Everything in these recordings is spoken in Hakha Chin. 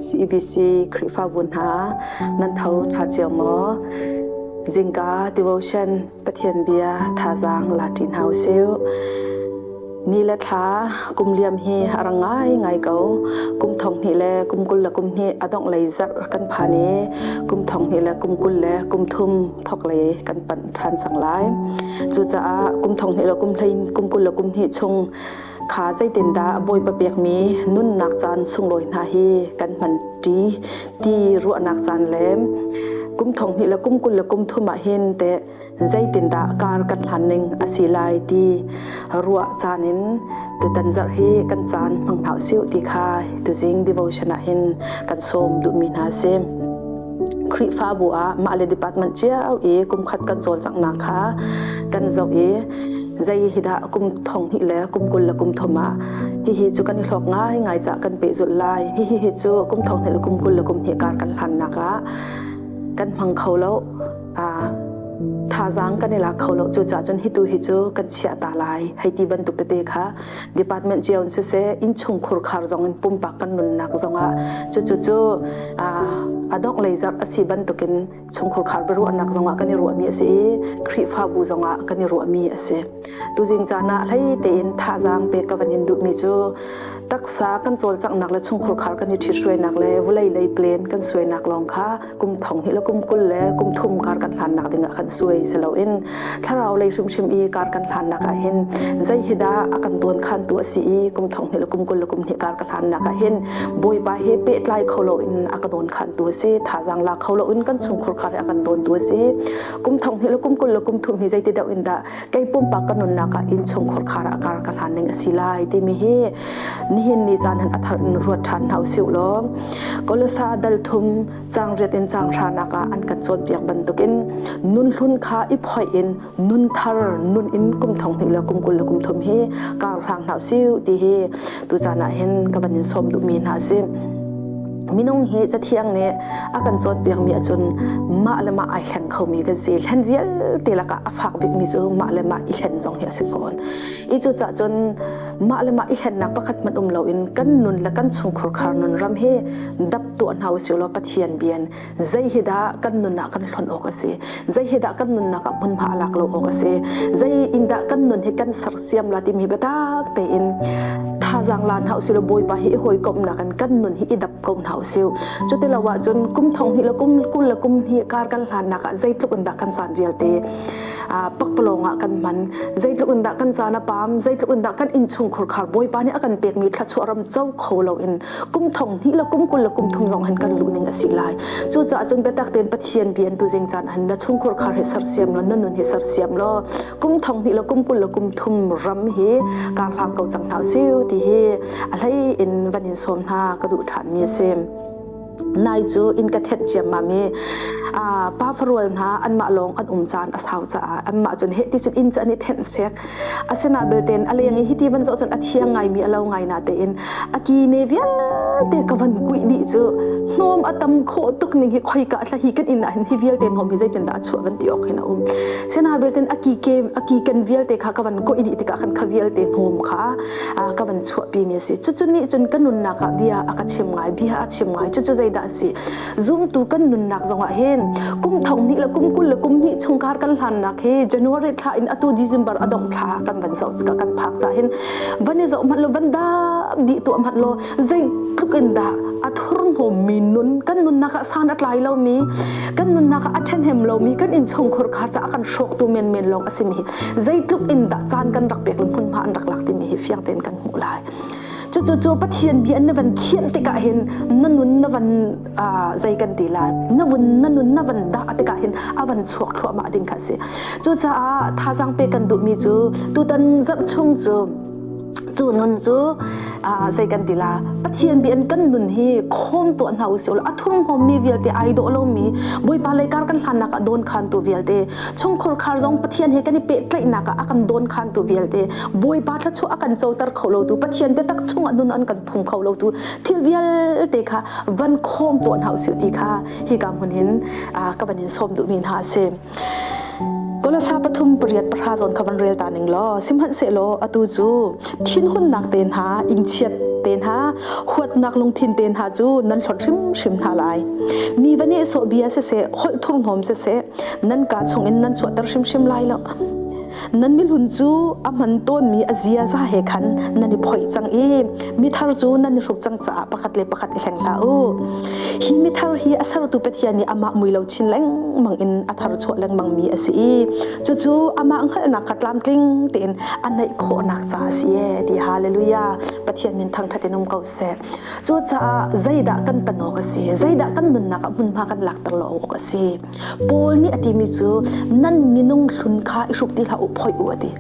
CEBC Khrihfabu hna nan tho ṭha cio maw? Zingka devotion Pathian bia thazaang la ṭi hna usih. Ni le thla kum liam hi a rang ngai ngai ko. Kum thong hnih le kum 20 le kum hnih a dongh lei zarh kan phan i kum thong hnih le kum 20 le kum thum thok lei kan panh ṭhan cang lai. Cucaah kum thong hnih le kum hlei kum 20 le kum hnih chung kha zeitindah Bawipa pekmi nunnak caan sunglawi hna hi kan hman ṭi ti ruahnak caan le kum thong hnih le kum 20 le kum thum ah hin teh zeitindah kar kan hlan ning a si lai ti ruah caan in tutan zarh hi kan caan hmang hna usih ti kha tuzing devotion ah hin kan sawm duhmi hna si. Khrihfabu ah mah le department cio i kumkhat kan cawlcanghnak kha kan zoh i zei hi dah kum thong hnih le kum 20 le kum thum ah hihi cu kan i hlawk ngai ngai cah kan pehzulh lai hihi hi cu kum thong hnih le kum 20 le kum hnih kar kan hlannak ah kan hmang kho lo thazaang kan i lak kho lo cucaah cun hitu hi cu kan chiah ta lai hei ti bantuk tete kha department cio in siseh innchung khurkhar zong in pumpak kan nunnak zongah cucu cu a dongh lei zarh a si bantukin chungkhur khar biaruahnak zongah kan i ruahmi a si i Khrihfabu zongah kan i ruahmi a si. Tuzing caan ah hlei tein thazaang pek ka van in duhmi cu taksa kan cawlcanghnak le chungkhur khar kan i ṭhithruainak le vawlei lei plan kan suainak lawng kha kum thong hnih le kum 20 le kum thum kar kan hlannak dingah kan suai si loin thlarau lei hrimhrim i kar kan hlannak ah hin zei hi dah a kan tuan khantu a si i kum thong hnih le kum 20 le kum hnih kar ka hlannak ah hin Bawipa he pehtlai kho loin a ka dawn khantu a si thazaang la kho loin kan chungkhur khar he a kan dawntu a si kum thong hnih le kum 20 le kum thum hi zeiti deuh in dah kei pumpak ka nunnak ah inn chungkhur khar ah kar ka hlan ning a si lai timi hi nihin ni caan han a thar in ruat ṭhan hna usih law Kolosa dal thum cang riat in cang hranak ah an kan cawnpiak bantukin nun hlun kha i phoih in nun thar nun in kum thong hnih le kum 20 le kum thum hi kar hlang hna usih ti hi tu caan ah hin ka van in sawm duhmi hna a si. Minung hi Cathiang nih a kan cawnpiakmi ahcun mah le mah ai hleng khomi kan si. Hlen vialte lakah a fak bikmi cu mah le mah i hlen zong hi a si fawn. I cucaah cun mah le mah i hlennak pakhat hmanh um loin kan nun le kan chungkhur khar nun ram hi dap tuah hna usih law Pathian bian zei hi dah kan nun ah kan hlonh awk a si. Zei hi dah kan nunnak ah hmunhma a lak lo awk a si. Zei in dah kan nun hi kan sersiam la timi biatak tein thazaang la hna usih law Bawipa hi i hawikomhnak in kan nun hi i dap ko hna usih. Cuti lo ahcun kum thong hnih le kum 20 le kum hnih kar kan hlannak ah zeitluk in dah kan caan vialte pakpalawng ah kan hman zeitluk in dah kan caan a pam zeitluk in dah kan innchungkhur khar Bawipa nih a kan pekmi thluachuah ram co kho loin kum thong hnih le kum 20 le kum thum zong hin kan luh ning a si lai. Cucaah cun biatak tein Pathian bia in tuzing caan han na chungkhur khar hi sersiam law na nun hi sersiam law kum thong hnih le kum 20 le kum thum ram hi kar hlang ko cang hna usih ti hi a hlei in van in sawm hna ka duh ṭhan mi a si. Nai cu inn ka thenh ciammam i pa farual hna anmah lawng an um caan a sau caah anmah cun heh ti cun inn cu an i thenh sek. Asina belte a leng i hiti van zoh cun a thiang ngaimi a lo ngai na tein a ki ne vialte ka van kuih dih cu hnawm a tam khawh tuk ning hi khoika thla hi kan inn ah hin hi vialte hnawm hi zeitin dah a chuah van ti awk hin a um. Sina belte a ki ke a ki kan vialte kha ka van kuih dih tikah khan kha vialte hnawm kha ka van chuahpi mi a si. Cucu nih cun ka nunnak ah bia a ka chim ngai, bia a chim ngai. Cucu zeidah a si? Zumtu kan nunnak zongah hin kum thong hnih le kum 20 le kum hnih chungkhar kan hlannak hi January thla in atu December a dongh thla kan van zoh kan phak ca hin van i zoh hmanh lo van dap dih tuah hmanh law zeitluk in dah a thurhnawmmi nun kan nunnak ah san a tlai lomi kan nunnak ah a ṭhenhem lomi kan innchungkhur khar caah kan hrawktu menmen lawng a simi hi zeitluk in dah caan kan rak pek le hmunhma an rak lak timi hi fiang tein kan hmuh lai. Cucu cu Pathian bia na van thianh tikah hin na nun na van zei kan ti lai na vun na nun na van dah tikah hin a van chuak thluahmah ding kha a si. Cucaah thazaang pe kan duhmi cu tutan zarh chung cu cu nun cu zei kan ti la Pathian bia in kan nun hi khawm tuah hna usih law a thurhnawmmi vialte ai dawh lomi Bawipa lei kar kan hlannak ah dawn khantu vialte chungkhur khar zong Pathian he kan i pehtlaihnak ah a kan dawn khantu vialte Bawipa thluachuah a kan coter kho lotu Pathian biatak chungah nun an kan phung kho lotu thil vialte kha van khawm tuah hna usih ti kha hi ka hmun hin ka van in sawm duhmi hna a si. Kolasa pathum pariat pahra zawn kha van rel ta ning law sihmanhsehlaw atu cu thinhunnak te hna ingchiat te hna huatnak lungthin te hna cu nan hlawt hrimhrim hna lai. Mi va nehsawh bia siseh holh thurhnawm siseh nan kaa chungin nan chuahter hrimhrim lai lo. Nan mihlun cu a hman tawnmi a ziaza he khan nan i phoih cang i mithar cu nan i hruk cang caah pakhat le pakhat i hleng hlah u. Hi mithar hi a sertu Pathian nih amah mui lo chin lengmang in a thar chuah lengmangmi a si i cucu amah hngalhnak kha tlamtling tein a neih khawhnak caah a si ee ti hallelujah Pathian min thangṭhat in um ko seh. Cucaah zeidah kan tan awk a si? Zeidah kan nunnak ah hmunhma kan lakter lo awk a si? Paul nih a timi cu nan minung hlun kha i hruk ti hlah u phoih u a ti.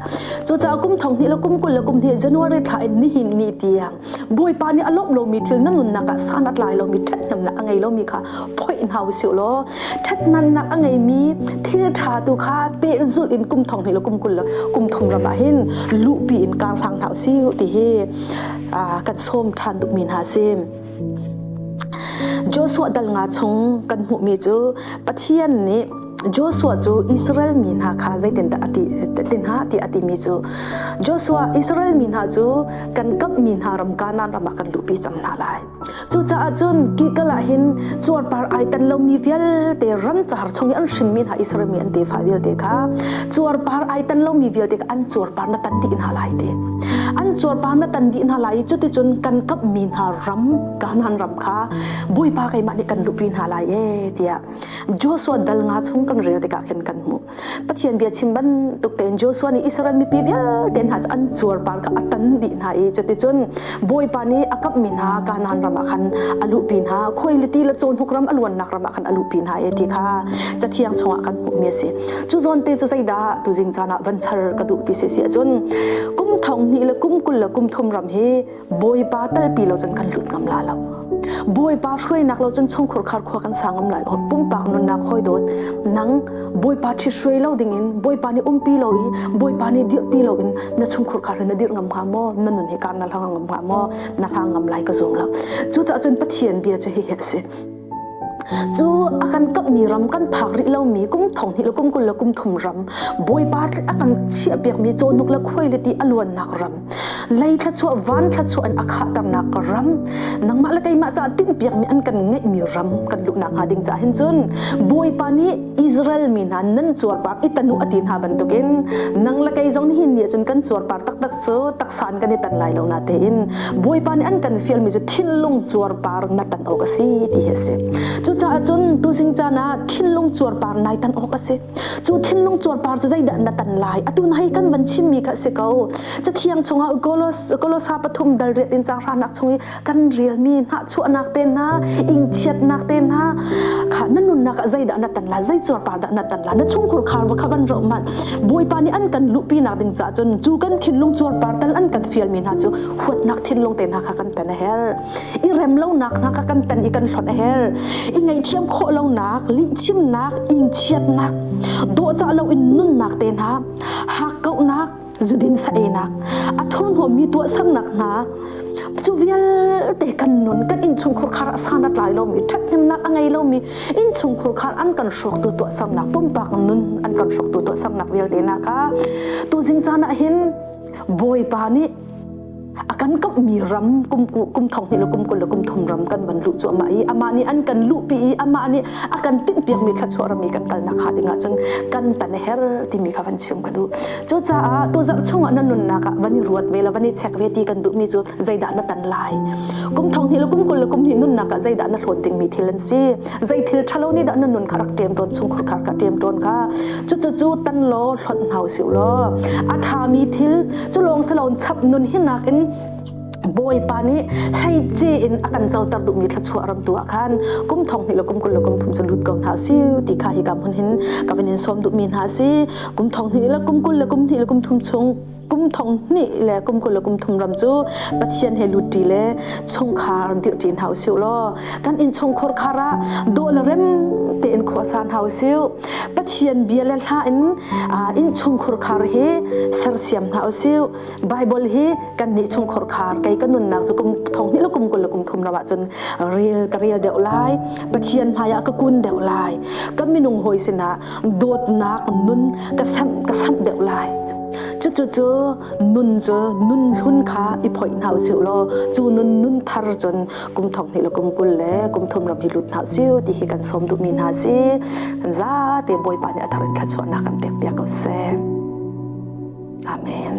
Cucaah kum thong hnih le kum 20 le kum hnih January thla in nihin ni tiang Bawipa nih a lawmh lomi thil na nunnak ah san a tlai lomi ṭhathnemnak a ngei lomi kha phoih hna u sih law ṭhathnemnak a ngeimi thil ṭha tu kha pehzulh in kum thong hnih le kum 20 le kum thum ram ah hin luhpi in kar hlang hna u sih ti hi kan sawm ṭhan duhmi hna a si. Joshua dal nga chung kan hmuhmi cu Pathian nih Joshua cu Israel mi hna kha zeitindah a ti tin hna ti a timi cu Joshua Israel mi hna cu kan kamhmi hna ram Kanaan ram ah kan luhpi cang hna lai. Cucaah cun Gilgal ah hin cuarpar ai tan lomi vialte ram car chung i an hrinmi hna Israel mi an tefa vialte kha cuarpar ai tan lomi vialte kha an cuarpar na tan dih hna lai ti. An cuarpar na tan dih hna lai i cuticun kan kamhmi hna ram Kanaan ram kha Bawipa keimah nih kan luhpi hna lai ee tiah Joshua dal nga chung kan rel tikah khin kan hmuh. Pathian bia chim bantuk tein Joshua nih Israel mipi vialte hna cu an cuarpar kha a tan dih hna i cuticun Bawipa nih a kamhmi hna Kanaan ram ah khan a luhpi hna, khuailiti le cawhnuk ram a luannak ram ah khan a luhpi hna i ti kha cathiang chungah kan hmuhmi a si. Cu zawn te cu zeidah tuzing caan ah van char ka duh ti si si ahcun kum thong hnih le kum 20 le kum thum ram hi Bawipa talpi lo cun kan lut ngam la lo. Bawipa hruainak lo cun chungkhur khar khua kan sa ngam lai lo. Pumpak nunnak hawi dawt nang Bawipa ṭhi hruai lo dingin Bawipa nih umpi lo i Bawipa nih dirhpi lo in na chungkhur khar na dirh ngam hnga maw? Na nun hi kar na hlang ngam hnga maw? Na hlang ngam lai ka zum lo. Cucaah cun Pathian bia cu hihi a si. Cu a kan kamhmi ram kan phak rih lomi kum thong hnih le kum 20 le kum thum ram Bawipa a kan chiahpiakmi cawhnuk le khuai le ti a luannak ram lei thluachuah van thluachuah in a khahternak ram nangmah le keimah caah tinhpiakmi an kan ngeihmi ram kan luhnak hnga ding caah hin cun Bawipa nih Israel mi hna nan cuarpar i tanu a ti hna bantukin nang le kei zong nihin ni ahcun kan cuarpar taktak cu taksa in kan i tan lai lo na tein Bawipa nih an kan fialmi cu thinlung cuarpar na tan awk a si ti hi a si. Cucaah cun tuzing caan ah thinlung cuarpar nai tan awk a si. Cu thinlung cuarpar cu zeidah na tan lai? Atu na hei kan van chimmi kha a si ko. Cathiang chungah Kolosa pathum dal riat in caang hranak chung i kan relmi hnahchuahnak te hna, ingchiatnak te hna kha na nunnak ah zeidah na tan lai? Zei cuarpar dah na tan lai? Na chungkhur khar va kha van roh manh. Bawipa nih an kan luhpi nak ding caah cun cu kan thinlung cuarpar tal an kan fialmi hna cu huatnak thinlung te hna kha kan tan a herh. I rem lonak hna kha kan tan i kan hlonh a herh. I ngaihthiam khawh lonak, lihchimnak, ingchiatnak, dawhcah loin nunnak te hna, hakkauhnak, zudin sa einak, a thurhnawmmi tuahsernak hna, cu vialte kan nun kan innchungkhur khar a san a tlai lomi ṭhathnemnak a ngei lomi innchungkhur khar an kan hrawktu tuahsernak pumpak nun an kan hrawktu tuahsernak vialte hna kha tuzing caan ah hin Bawipa nih a kan kamhmi ram kum kum thong hnih le kum 20 le kum thum ram kan van luh cuahmah i amah nih an kan luhpi i amah nih a kan tinhpiakmi thluachuah ram i kan kalnak hnga ding ahcun kan tan a her timi kha van chim ka duh. Cucaah tuzarh chungah na nunnak ah van i ruat ve la van i check ve ti kan duhmi cu zeidah na tan lai. Kum thong hnih le kum 20 le kum hnih nunnak ah zeidah na hlawt dingmi thil an si. Zei thil ṭhalo nih dah na nun kha rak ṭem tawn chungkhur khar kha ṭem tawn kha cucu cu tan law hlawt hna usih law a ṭhami thil cu lawng si loin chap nun hi nakin Bawipa nih hleice in a kan coter duhmi thluachuah ram tu ah khan kum thong hnih le kum 20 le kum thum cu lut ko hna si ti kha hi ka hmun hin ka van in sawm duhmi hna si kum thong hnih le kum 20 le kum hnih le kum thum chung. Kum thong hnih le kum 20 le kum thum ram cu Pathian he lut ṭi le chungkhar dirh ṭi hna usih law kan innchungkhar khar ah dawh le rem tein khua sa hna usih. Pathian bia le hla in innchungkhar khar hi sersiam hna usih. Bible hi kan nih chungkhar khar kei ka nunnak cu kum thong hnih le kum 20 le kum thum ram ahcun rel ka rel deuh lai. Pathian hmai ah ka kun deuh lai. Ka minung hawi sinah dawtnak nun ka samh ka samh deuh lai. Cucu cu nun cu nun hlun kha i phoih hna usih law cu nun nun thar cun kum thong hnih le kum 20 le kum thum ram hi lut hna usih ti hi kan sawm duhmi hna si. Kan zate Bawipa nih a thar in thluachuahnak kan pek piak ko seh. Amen.